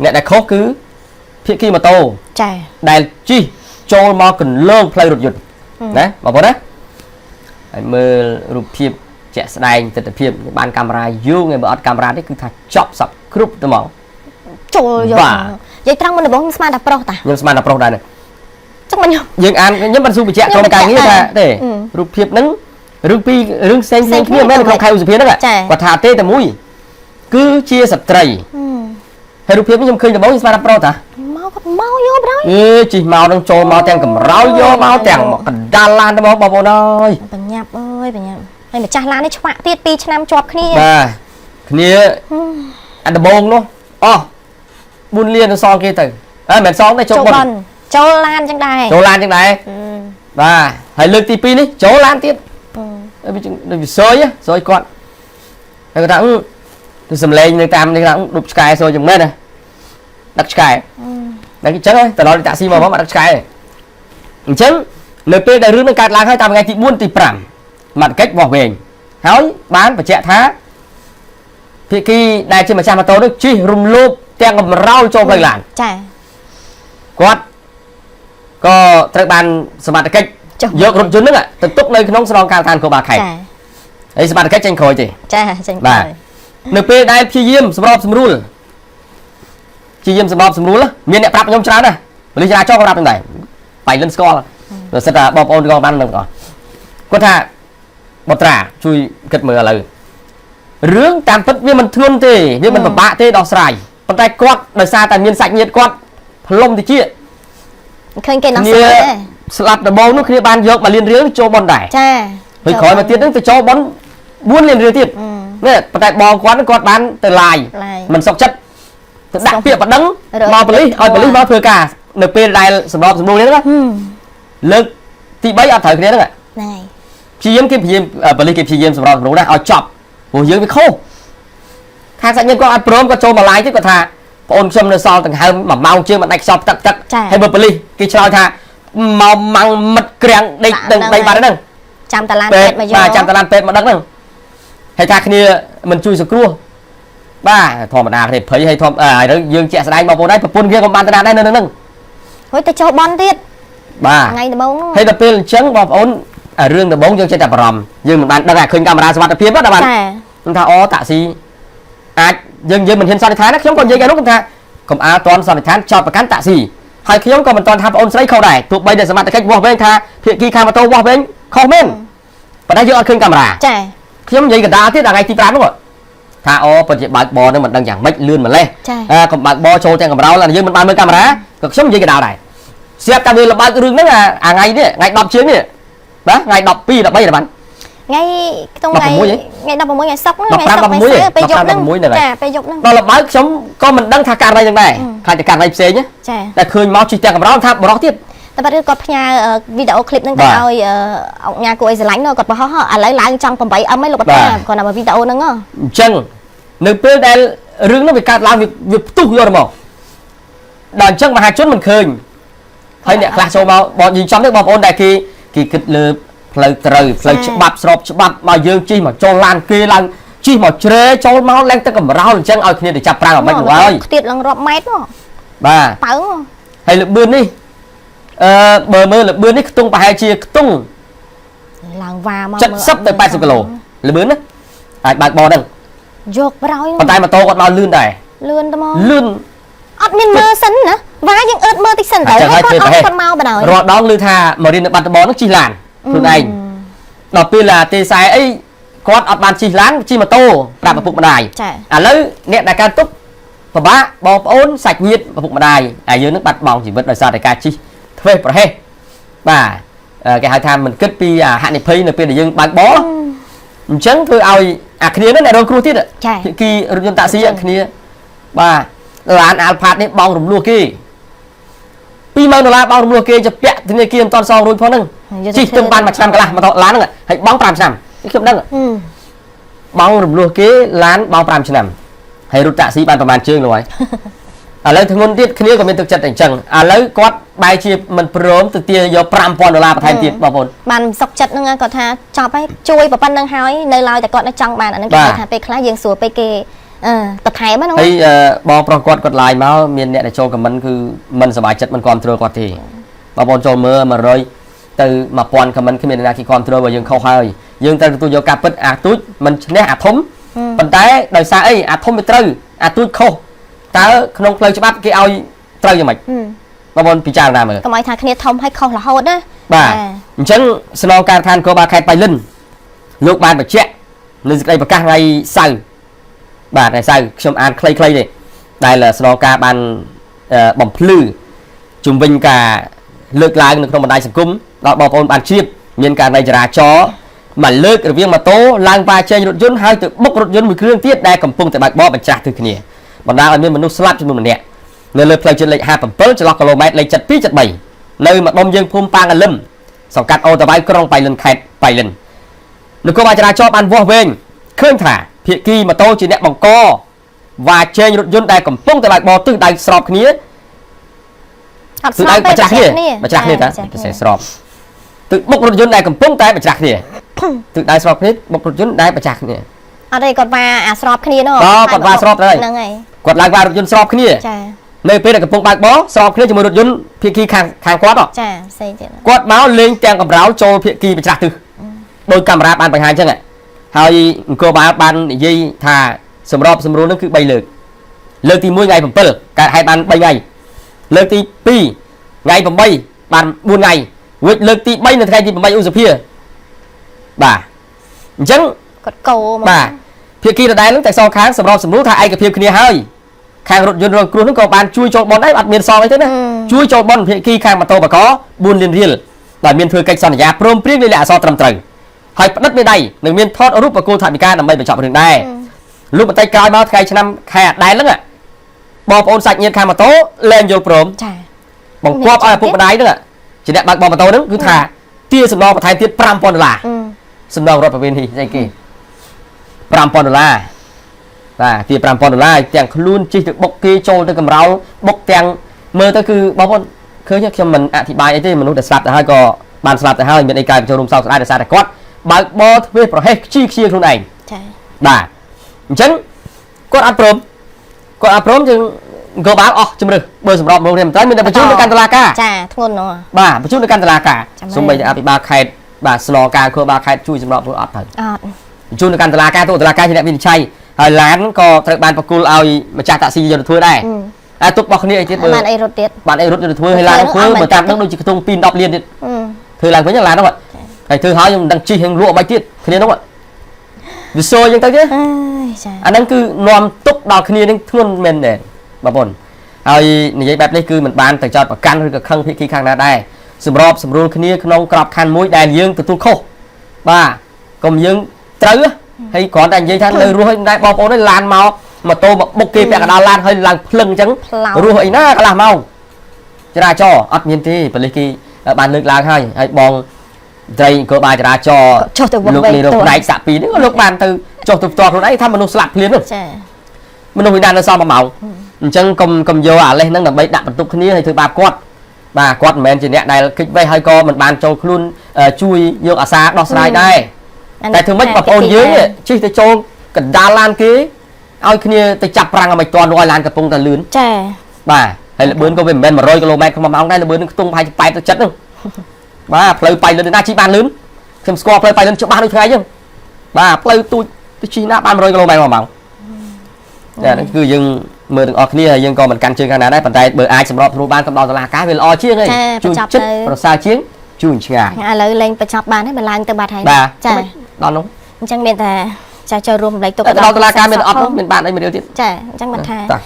អ្នកដែលខុសគឺភាគីម៉ូតូ ចា ដែលជិះចូលមកកន្លងផ្លូវរថយន្តណាបងប្អូនណា។ហើយមើលរូបភាពជាក់ស្ដែងទស្សនវិជ្ជាបានកាមេរ៉ាយូរថ្ងៃបើអត់កាមេរ៉ាទេគឺថាចប់សពគ្រប់ទៅហ្មង។ ចូលយក បាទ និយាយត្រង់មុនដំបូងខ្ញុំស្មានតែប្រុសតា ខ្ញុំស្មានតែប្រុសដែរណា។ ចឹងមកខ្ញុំ យើងអានខ្ញុំមិនស៊ូបញ្ជាក់ក្រុមការងារថាទេរូបភាពហ្នឹងរឿងពីររឿងផ្សេងផ្សេងគ្នាមែនក្នុងខែឧសភាហ្នឹងគាត់ថាទេតែមួយគឺជាស្ត្រីហើយរូបភាពនេះខ្ញុំឃើញដំបូងខ្ញុំស្មានតែប្រុសតា មកគាត់មកយកបណ្ដោយ អេជិះមកនឹងចូលមកទាំងកម្រោយយកមកទាំងកណ្ដាលឡានទៅមកបងប្អូនអើយ។ បញ្ញាប់អើយបញ្ញាប់ហើយម្ចាស់ឡាននេះឆ្វាក់ទៀត2ឆ្នាំជាប់គ្នា។ បាទគ្នាអាដំបងនោះអស់4លានទៅសងគេទៅអើមិនមែនសងទេចូល ចូល បុណ្យ បនចូលឡានចឹងដែរ ចូលឡានចឹងដែរបាទហើយលើកទី2នេះចូលឡានទៀត វាចឹងដូចវាសយសយគាត់ហើយគាត់ថាអឺទៅសំឡេងនៅតាមនេះថាដប់ឆ្កែសយចឹងមែនណាដឹកឆ្កែតែអញ្ចឹងទៅដល់តាក់ស៊ីមកមកដឹកឆ្កែអញ្ចឹងនៅពេលដែលរឿងនឹងកើតឡើងហើយតាមថ្ងៃទី4ទី5សមត្ថកិច្ចវាស់វែងហើយបានបញ្ជាក់ថាភាគីដែលជាម្ចាស់ម៉ូតូនោះជិះរំលោភទាំងកម្រោលចូលផ្លូវឡាន ចា គាត់ក៏ត្រូវបានសមត្ថកិច្ច ចុះ យករថយន្តហ្នឹងទៅទុកនៅក្នុងស្នងការដ្ឋាននគរបាលខេត្ត ចា ហើយសមត្ថកិច្ចចេញក្រោយទេ ចាចេញ បាទ ក្រោយ នៅពេលដែលព្យាយាមសម្របសម្រួលព្យាយាមសម្របសម្រួលមានអ្នកប្រាប់ខ្ញុំច្រើនណាស់ប៉ូលីសចរាចរណ៍ក៏ប្រាប់ខ្ញុំដែរបៃលិនស្គាល់បើសិនតែបងប្អូនក៏បាននឹងទាំងអស់គាត់ថាបត្រាជួយគិតមើលឥឡូវរឿងតាមពិតវាមិនធ្ងន់ទេវាមិនពិបាកទេដោះស្រាយប៉ុន្តែគាត់ដោយសារតែមានសាច់ញាតិគាត់ផ្លុំតិច ឃើញគេដោះស្រាយទេ ស្លាប់ដំបូងនោះគ្នាបានយកមកលៀនរៀលចូលប៉ុនដែរ ចា ហើយក្រោយមកទៀតហ្នឹងទៅចូលប៉ុន4លានរៀលទៀតនេះប៉ុន្តែបងគាត់ហ្នឹងគាត់បានទៅឡាយ ឡាយ មិនសុខចិត្តទៅដាក់ពាក្យប្តឹង រក មកប៉ូលីសឲ្យប៉ូលីសមកធ្វើការនៅពេលដែលសម្របសម្រួលនេះណាលើកទី3អត់ត្រូវគ្នាហ្នឹង ហ្នឹងហើយ ព្យាយាមគេព្យាយាមប៉ូលីសគេព្យាយាមសម្របសម្រួលដែរឲ្យចប់ព្រោះយើងវាខុសខាងសាច់ញាតិគាត់អត់ព្រមគាត់ចូលមកឡាយទៀតគាត់ថាបងអូនខ្ញុំនៅសល់ដង្ហើម1ម៉ោងជាងមិនដាច់ខ្យល់ផ្ទឹកផ្ទឹកហើយបើប៉ូលីសគេឆ្លើយថាមកម៉ាំងមិតក្រាំងដេកដឹងដីបាត់ហ្នឹង ចាំតាឡាន ពេ ពេទ្យមកយក បាទចាំតាឡានពេទ្យមកដឹកហ្នឹងហើយថាគ្នាមិនជួយសង្គ្រោះបាទធម្មតាគ្នាភ័យហើយធម្មអើហើយយើងជាក់ស្ដែងបងប្អូនដែរប្រពន្ធគ្នាក៏បានតាដែរនៅនឹងហ្នឹង ហួយទៅចូលបនទៀត បាទ ថ្ងៃដំបូងនោះ ហើយដល់ពេលអញ្ចឹងបងប្អូនអារឿងដំបូងយើងចេះតែបារម្ភយើងមិនបានដឹងថាឃើញកាមេរ៉ាសុវត្ថិភាពណាបាទ ចា ខ្ញុំថាអូតាក់ស៊ីអាចយើងមិនហ៊ានសន្និដ្ឋានណាខ្ញុំក៏និយាយកាលនោះខ្ញុំថាកុំអាលតន់សន្និដ្ឋានចោតប្រកាន់តាក់ស៊ីហើយខ្ញុំក៏មិនតន់ថាបងអូនស្រីខុសដែរទោះបីតែសមត្ថកិច្ចវាស់វែងថាភាគីខាងម៉ូតូវាស់វែងខុសមែនប៉ុន្តែយើងអត់ឃើញកាមេរ៉ា ចា ខ្ញុំនិយាយកណ្ដាលទៀតដល់ថ្ងៃទី5នោះថាអូពិតជាបើកបរនឹងមិនដឹងយ៉ាងម៉េចលឿនម្លេះ ចា អើកុំបើកបរចូលទាំងកម្រោលអានេះយើងមិនបានមើលកាមេរ៉ាក៏ខ្ញុំនិយាយកណ្ដាលដែរស្រាប់តែវាលបើករឿងហ្នឹងអាអាថ្ងៃនេះថ្ងៃ10ជាងនេះបាទថ្ងៃ12 13ដល់បាន ថ្ងៃក្នុងថ្ងៃ 16ហី ថ្ងៃ16ថ្ងៃសុក្រ 15 ថ្ងៃសុក្រ 16 ថ្ងៃសៅរ៍ពេលយប់ហ្នឹង 15 16ហ្នឹងហើយ ចាពេលយប់ហ្នឹង ដល់លបើកខ្ញុំក៏មិនដឹងថាករណីហ្នឹងដែរខ្លាចតែករណីផ្សេងណា ចា តែឃើញមកជិះទាំងកម្រោលថាបរោះទៀត តែបាត់គឺគាត់ផ្ញើវីដេអូឃ្លីបហ្នឹងទៅ បាទ ឲ្យអង្គញាគួរឲ្យស្រឡាញ់នោះគាត់បង្ហោះឥឡូវឡើងចង់ 8M ឯងលោកគាត់ថា បាទ គាត់ថាវីដេអូហ្នឹងហ៎ អញ្ចឹងនៅពេលដែលរឿងហ្នឹងវាកើតឡើងវាវាផ្ទុះយកទៅមកដល់អញ្ចឹងមហាជនមិនឃើញហើយអ្នកខ្លះចូលមកបងយីចំទេបងប្អូនដែលគេគេគិតលើផ្លូវត្រូវផ្លូវច្បាប់ស្របច្បាប់មកយើងជិះមកចូលឡានគេឡើងជិះមកជ្រេចូលមកឡើងទៅកម្រោលអញ្ចឹងឲ្យគ្នាទៅចាប់ប្រាំងឲ្យមិននោះហើយ ខ្ទៀតឡើងរាប់ម៉ែត្រហ៎ បាទ ប៉ើងហ៎ ហើយលបឿននេះអឺបើមើលលបឿននេះខ្ទង់ប្រហែលជាខ្ទង់ ឡើងវ៉ាមក 70ទៅ80គីឡូលបឿនណាអាចបើកបរហ្នឹង យកប្រោយ ប៉ុន្តែម៉ូតូគាត់មកលឿនដែរ លឿនទៅមក លឿន អត់មានមើលសិនណាវ៉ាយើងអើតមើលតិចសិនទៅ អញ្ចឹង ហើយ ហើយ គាត់អត់ ធ្វើប្រហែស គាត់មកបណ្ដោយ រាល់ដងឮថាមករៀននៅបាត់ដំបងហ្នឹងជិះឡានខ្លួនឯងដល់ពេលអាទេសែអីគាត់អត់បានជិះឡានជិះម៉ូតូប្រាប់ឪពុកម្ដាយ ចា ឥឡូវអ្នកដែលកើតទុកពិបាកបងប្អូនសាច់ញាតិឪពុកម្ដាយហើយយើងនឹងបាត់បង់ជីវិតដោយសារតែការជិះធ្វេសប្រហែសបាទគេហៅថាមិនគិតពីអាហានិភ័យនៅពេលដែលយើងបើកបរអញ្ចឹងធ្វើឲ្យអាគ្នាហ្នឹងអ្នករងគ្រោះទៀត ចា ភាគីរថយន្តតាក់ស៊ីអាគ្នាបាទឡានអាល់ផាតនេះបងរំលោះគេ20000ដុល្លារបង់រំលោះគេจะពាក់ធនាគារមិនតាន់សងរួចផងហ្នឹងជិះទៅបានមួយឆ្នាំកន្លះមកឡានហ្នឹងហើយបង់5ឆ្នាំខ្ញុំដឹងបង់រំលោះគេឡានបង់5ឆ្នាំហើយរត់តាក់ស៊ីបានប្រហែលជើងលោកហើយឥឡូវធ្ងន់ទៀតគ្នាក៏មានទឹកចិត្តតែអញ្ចឹងឥឡូវគាត់បែរជាមិនព្រមទៅទាយក5000ដុល្លារបន្ថែមទៀតបងប្អូន បានសុកចិត្តហ្នឹងគាត់ថាចប់ហើយជួយប៉ុណ្្នឹងហើយនៅឡើយតែគាត់នៅចង់បានអាហ្នឹងគេថាពេលខ្លះយើងសួរពេលគេ បន្ថែមហ្នឹង ហើយបងប្រុសគាត់គាត់ឡាយមកមានអ្នកដែលចូលខមមិនគឺមិនសប្បាយចិត្តមិនគ្រប់គ្រងគាត់ទេបងប្អូនចូលមើល100ទៅ1000ខមមិនគ្មានអ្នកណាគេគ្រប់គ្រងបើយើងខុសហើយយើងត្រូវទទួលយកការពិតអាទូចមិនឈ្នះអាធំប៉ុន្តែដោយសារអីអាធំវាត្រូវអាទូចខុសតើក្នុងផ្លូវច្បាប់គេឲ្យត្រូវយ៉ាងម៉េចបងប្អូនពិចារណាមើល កុំឲ្យថាគ្នាធំឲ្យខុសរហូតណា បាទអញ្ចឹងស្នងការដ្ឋាននគរបាលខេត្តបៃលិនលោកបានបញ្ជាក់នៅសេចក្តីប្រកាសថ្ងៃសៅរ៍បាទថ្ងៃសៅរ៍ខ្ញុំអានខ្លីៗទេដែលស្នងការបានបំភ្លឺជំវិញការលើកឡើងនៅក្នុងបណ្ដាញសង្គមដល់បងប្អូនបានជ្រាបមានករណីចរាចរណ៍មកលើករវាងម៉ូតូឡើងវ៉ាជែងរថយន្តហើយទៅបុករថយន្តមួយគ្រឿងទៀតដែលកំពុងតែបើកបរបញ្ច្រាស់ទិសគ្នាបណ្ដាលឲ្យមានមនុស្សស្លាប់ចំនួនម្នាក់នៅលើផ្លូវជាតិលេខ57ចន្លោះគីឡូម៉ែត្រលេខ72 73នៅម្ដុំយើងភូមិប៉ាងអលឹមសង្កាត់អូតាវ៉ៅក្រុងបៃលិនខេត្តបៃលិននគរបាលចរាចរណ៍បានវាស់វែងឃើញថាភាគីម៉ូតូជាអ្នកបង្កវ៉ាជែងរថយន្តដែលកំពុងតែបើកបរទិសដៅស្របគ្នា អត់ ទិសដៅ ស្របទេ បញ្ច្រាស់គ្នាបញ្ច្រាស់គ្នាតាពិសេសស្របទិសបុករថយន្តដែលកំពុងតែបញ្ច្រាស់គ្នាទិសដៅស្របគ្នាបុករថយន្តដែលបញ្ច្រាស់គ្នា អត់ទេគាត់វ៉ាអាស្របគ្នានោះ បាទគាត់វ៉ាស្របទៅហើយ ហ្នឹងហើយ គាត់ឡើងវ៉ារថយន្តស្របគ្នា ចា នៅពេលដែលកំពុងបើកបរស្របគ្នាជាមួយរថយន្តភាគីខាងខាងគាត់ហ៎ ចាផ្សេងទៀត គាត់មកលេងទាំងកម្រោលចូលភាគីបញ្ច្រាស់ទិសដោយកាមេរ៉ាបានបង្ហាញអញ្ចឹងហ៎ហើយអង្គរបាលបាននិយាយថាសម្របសម្រួលនឹងគឺ3លើកលើកទី1ថ្ងៃ7កើតហេតុបាន3ថ្ងៃលើកទី2ថ្ងៃ8បាន4ថ្ងៃរួចលើកទី3នៅថ្ងៃទី8ឧសភាបាទអញ្ចឹង គាត់កោមក បាទភាគីដដែលនឹងតែសងខាងសម្របសម្រួលថាឯកភាពគ្នាហើយខាងរថយន្តរងគ្រោះនឹងក៏បានជួយចូលបនដែរអត់មានសងអីទេណាជួយចូលបនភាគីខាងម៉ូតូបក4លានរៀលដែលមានធ្វើកិច្ចសន្យាព្រមព្រៀងលេខអក្សរត្រឹមត្រូវហើយផ្ដិតមេដៃនឹងមានថតរូបប្រគល់ថវិកាដើម្បីបញ្ចប់រឿងដែរលុះបន្តិចក្រោយមកថ្ងៃឆ្នាំខែអដែលហ្នឹងបងប្អូនសាច់ញាតិខាងម៉ូតូលែងយល់ព្រម ចា បង្គាប់ឲ្យឪពុកម្ដាយហ្នឹងជាអ្នកបើកបរម៉ូតូហ្នឹងគឺថាទារសំណងបន្ថែមទៀត5000ដុល្លារ សំណងរដ្ឋប្រវេណីស្អីគេ5000ដុល្លារបាទទា5000ដុល្លារទាំងខ្លួនជិះទៅបុកគេចូលទៅកម្រោលបុកទាំងមើលទៅគឺបងប្អូនឃើញទេខ្ញុំមិនអធិប្បាយអីទេមនុស្សដែលស្លាប់ទៅហើយក៏បានស្លាប់ទៅហើយមានអីកាយបញ្ចូលរួមសោកស្ដាយដោយសារតែគាត់បើកបរធ្វេសប្រហែសខ្ជីខ្ជាខ្លួនឯង ចា បាទអញ្ចឹងគាត់អត់ព្រមគាត់អត់ព្រមជាងអង្គបាលអស់ជំរឹះបើសម្របមកនេះមិនត្រូវមានតែបញ្ជូនទៅកាន់តុលាការ ចាធ្ងន់ណាស់ បាទបញ្ជូនទៅកាន់តុលាការ ចាំមែន សូម្បីតែអភិបាលខេត្តបាទស្នងការខួរបាលខេត្តជួយសម្របព្រោះអត់ត្រូវ អត់ បញ្ជូនទៅកាន់តុលាការទៅតុលាការជាអ្នកវិនិច្ឆ័យហើយឡានក៏ត្រូវបានប្រគល់ឲ្យម្ចាស់តាក់ស៊ីយកទៅធ្វើដែរតែទុករបស់គ្នាអីទៀតមើល បានអីរត់ទៀត បានអីរត់យកទៅធ្វើហើយឡានហ្នឹងធ្វើបើតាមដឹងដូចជាខ្ទង់2 10លានទៀតធ្វើឡើងវិញឡានហ្នឹងហើយធ្វើហើយខ្ញុំមិនដឹងជិះនឹងលក់អីទៀតគ្នាហ្នឹងវាសយយ៉ាងទៅទៀត អើយចា អាហ្នឹងគឺនាំទុកដល់គ្នានឹងធ្ងន់មែនទេបងប្អូនហើយនិយាយបែបនេះគឺមិនបានទៅចោតប្រកាន់ឬក៏ខឹងភាគីខាងណាដែរសម្របសម្រួលគ្នាក្នុងក្របខ័ណ្ឌមួយដែលយើងទទួលខុសបាទកុំយើងត្រូវហើយគ្រាន់តែនិយាយថានៅរស់ហើយមិនដែរបងប្អូនឯងឡានមកម៉ូតូមកបុកគេពាក់កណ្ដាលឡានហើយឡើងភ្លឹងអញ្ចឹង ផ្លោ រស់អីណាកន្លះម៉ោងចរាចរណ៍អត់មានទេប៉ូលីសគេបានលើកឡើងហើយហើយបងត្រីអង្គរបាលចរាចរណ៍ ចុះទៅវង លោក វែង នេះរកផ្នែកសាក់ពីរនេះក៏លោកបានទៅចុះទៅផ្ទាល់ខ្លួនឯងថាមនុស្សស្លាប់ភ្លាមនោះ ចា មនុស្សវិញ្ញាណនៅសល់1ម៉ោងអញ្ចឹងកុំកុំយកអាលេសហ្នឹងដើម្បីដាក់បន្ទុកគ្នាហើយធ្វើបាបគាត់បាទគាត់មិនមែនជាអ្នកដែលគេចវេះហើយក៏មិនបានចូលខ្លួនជួយយកអាសាដោះស្រាយដែរតែធ្វើម៉េចបងប្អូនយើងនេះជិះទៅចូលកណ្ដាលឡានគេឲ្យគ្នាទៅចាប់ប្រាំងឲ្យមិនទាន់នោះឲ្យឡានកំពុងតែលឿន ចា បាទហើយល្បឿនក៏វាមិនមែន100គីឡូម៉ែត្រក្នុង1ម៉ោងដែរល្បឿននឹងខ្ទង់ប្រហែលជា80ទៅ70ហ្នឹងបាទផ្លូវបៃលិនណាជិះបានលឿនខ្ញុំស្គាល់ផ្លូវបៃលិនច្បាស់ដូចថ្ងៃអញ្ចឹងបាទផ្លូវទូចទៅជិះណាបាន100គីឡូម៉ែត្រ1ម៉ោងតែហ្នឹងគឺយើងមើលទាំងអស់គ្នាហើយយើងក៏មិនកាន់ជើងខាងណាដែរប៉ុន្តែបើអាចសម្របសម្រួលបានកំដរតុលាការវាល្អជាងហើយ ចាបញ្ចប់ ចិត្ត ទៅ ប្រសើរជាងជួយឆ្ងាយ ឥឡូវលេងបញ្ចប់បានហើយបើឡើងទៅបាត់ហើយ បាទ ចា ដល់នោះ អញ្ចឹងមានតែចាចូលរួមរំលែកទុក ដល់តុលាការមានអត់នោះមានបានអីមួយរៀលទៀត ចាអញ្ចឹងមិនថា តា